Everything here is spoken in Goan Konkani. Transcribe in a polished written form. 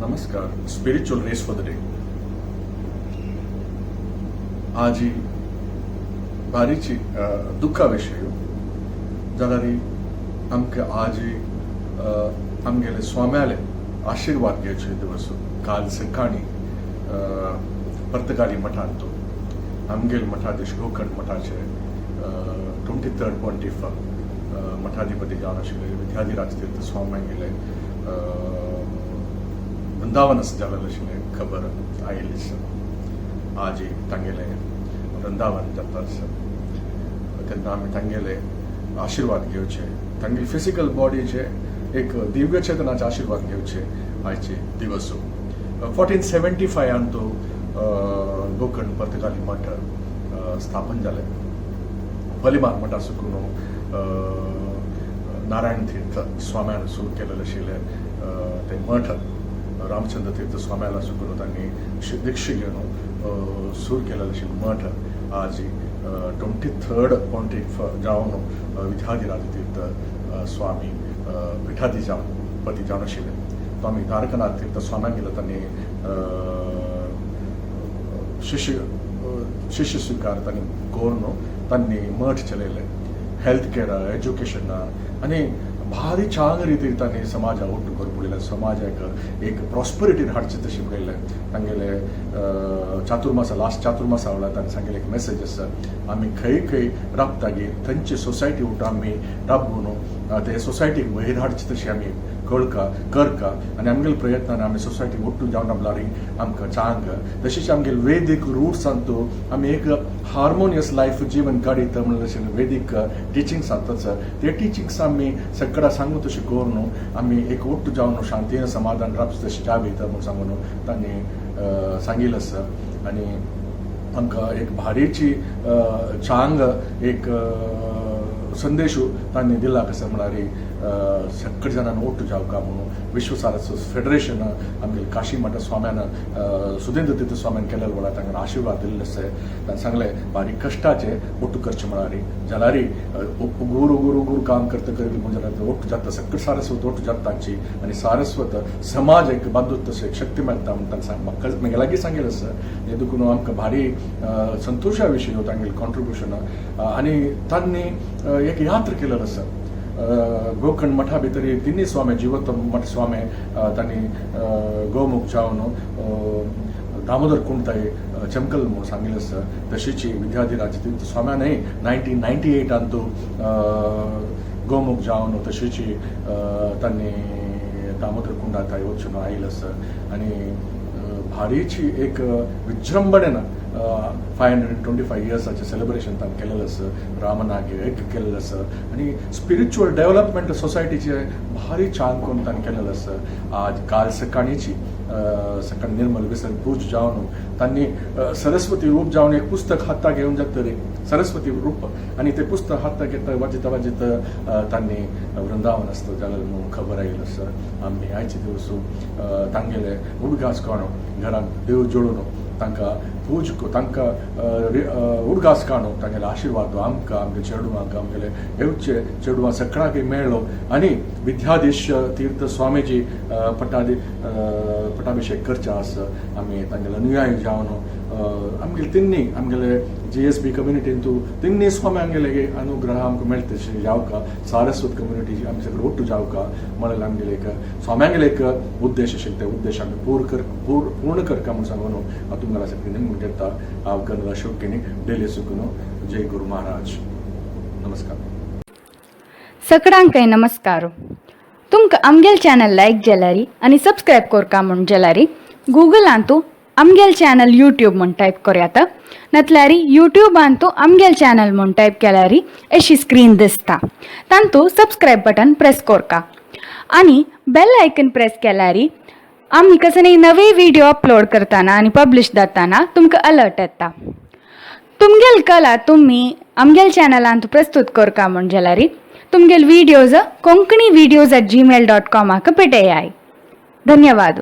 नमस्कार. Spiritual rays for the day. आजी भारीची दुख्खा विशय जाल्यार आमकां आजी आमगेले स्वाम्याले आशिर्वाद घेवचे दिवस. काल सकाळी पर्तगाली मठांत आमगेल मठाधीश, गोकर्ण मठाचे 23rd पॉन्टिफ, मठाधिपती जावन आशिल्ले विद्याधिराज तीर्थ स्वाम्यांगेले वृंदावनस जालेलें आशिल्लें खबर आयिल्ली आसा. आजी तांगेलें वृंदावन जाता आसा तेन्ना आमी तांगेले आशिर्वाद घेवचे, तांगेले फिजिकल बॉडीचे एक दिव्य चेतनाचे आशिर्वाद घेवचे आयचे दिवस. 1475 तो गोकर्ण पर्तगाली मठ स्थापन जालें. पलिमार मठा सुकून नारायण तीर्थ स्वाम्यान सुरू केलेलें आशिल्लें ते मठ, रामचंद्र तीर्थ स्वाम्याला सुकून तांणी दीक्षा घेवन सुरू केलेलें आशिल्लें मठ आज 23rd पॉन्टिफ जावन विद्याधिराज तीर्थ स्वामी पिठाधी जावन पती जावन आशिल्ले. स्वामी द्वारकानाथ तीर्थ स्वाम्यांगेलो तांणी शिष्य शिष्य स्वीकार तांणी करून तांणी मठ चलयले. हेल्थ केअर, एज्युकेशन आनी भारी छान रितीर तांणी समाजा ಒಟ್ಟು ಕೊರ್ಪುಳಿಲ್ಲ, समाजाक एक प्रॉस्पेरिटी हाडची तशी पळयलें. तांगेले चातुर्मासा, लास्ट चातुर्मासा वेळार तांणी सांगलें एक मेसेज आसा, आमी खंय खंय राबतागी थंयची सोसायटी उठ आमी राबून ते सोसायटीक वयर हाडची तशी आमी कळका करका आनी आमगेले प्रयत्नान आमी सोसायटी ಒಟ್ಟು जावन राबलारी आमकां चांग. तशीच आमगेले वेदीक रुट्सांतू आमी एक हार्मोनियस लायफ जीवन काडीत म्हणलें अशें वेदीक टिचिंग्स आताच. ते टिचिंग्स आमी सगळ्या सांगू तशें करून आमी एक ಒಟ್ಟು जावन शांतीन समाधान राबचे तशें जावीत म्हूण सांगून तांणी सांगिल्लें आसा. आनी आमकां एक भारीची चांग एक संदेश तांणी दिला. कसं म्हळ्यार सगळे जाणांनी ಒಟ್ಟು जावका म्हणून विश्व सारस्वत फेडरेशन आमगे काशी मठ स्वाम्यान, सुधेंद्र तीर्थ स्वाम्यान केलेले वेळार तांकां आशिर्वाद दिल्ले आसा. तांणी सांगलें, बारीक कश्टाचे ಒಟ್ಟು करचे म्हळ्यार जाल्यार गुरू गुरू गुरू काम करता करीत म्हण जाल्यार ಒಟ್ಟು जाता, सगळे सारस्वत ಒಟ್ಟು जाता तांची आनी सारस्वत समाज एक बांदूत तशें एक शक्ती मेळटा म्हूण तांणी सांग म्हाका म्हगे लागीं सांगिल्लें आसा. हे देखून आमकां भारी संतोशा विशय हो तांगेलें कॉन्ट्रिब्युशन. आनी तांणी एक यात्रा केलेलो आसा. गोकर्ण मठा भितर तिन्ही स्वामी, जिवोत्तम मठ स्वामी, तांणी गोमुख जावन दामोदर कुंडताई चमकल म्हणून सांगिल्लें आसा. तशीच विद्याधिराज तीर्थ स्वाम्यानय 1998 गोमुख जावन तशीच तांणी दामोदर कुंडात वचून आयिल्लें आसा. आनी भारीची एक विजृंभणेन 525 इयर्साचें सेलिब्रेशन तांणी केलेलें आसा. रामनागे एक केलेलें आसा आनी स्पिरिच्युअल डेव्हलपमेंट सोसायटीचे भारी छान करून तांणी केलेलें आसा. आज काल सकाळीची सकाळी निर्मल विसर्ग पूज जावन तांणी सरस्वती रूप जावन एक पुस्तक हाता घेवन जातरी सरस्वती रूप आनी ते पुस्तक हाता घेता वाजिता वाजिता तांणी वृंदावन आसता जालें म्हणून खबर आयिल्लें आसा. आमी आयचे दिवस तांगेले उडगास काडून घरांत देव जोडून तांकां पूज, तांकां उडगास काडून तांगेले आशिर्वाद आमकां, आमगे चेडवांक, आमगेले येवचे चेडवां सगळ्याक मेळ्ळो. आनी विद्याधीश तीर्थ स्वामीजी पटाभिषेक करचे आसा. आमी तांगेले अनुयायी जावन आमगेले तिन्नी आमगेले जीएसबी कम्युनिटींतू तिन्नी स्वाम्यांगेले अनुग्रह आमकां मेळटा तशें जावका, सारस्वत कम्युनिटी आमी सगळे ಒಟ್ಟು जावका म्हणल्यार आमगेले एक स्वाम्यांगेले एक उद्देश आशिल्ले, ते उद्देश आमी पूर कर पूर पूर्ण करका म्हूण सांगून हांव तुमकां सगळीं निमून घेता. हांव कर्नल अशोक केणी, डेली सुकून. जय गुरु महाराज. नमस्कार. सगळ्यांकय नमस्कार. तुमकां आमगेल चॅनल लायक जाल्यारी आनी सबस्क्रायब करका म्हूण जाल्यारी गुगलांतू आमगेल चॅनल यूट्यूब म्हूण टायप करयात, नातल्यार यूट्यूबांतू आमगेल चॅनल म्हूण टायप केल्यारी अशी स्क्रीन दिसता, तांतू सबस्क्रायब बटन प्रेस करका आनी बेल आयकन प्रेस केल्यारी आमी कसले नवे व्हिडिओ अपलोड करतना आनी पब्लिश जाताना तुमकां अलर्ट येता. तुमगेल कला तुमी आमगेल चॅनलांत प्रस्तुत करका म्हूण जाल्यारी तुमगेल videos konkanivideos@gmail.com पेटयाय. धन्यवाद.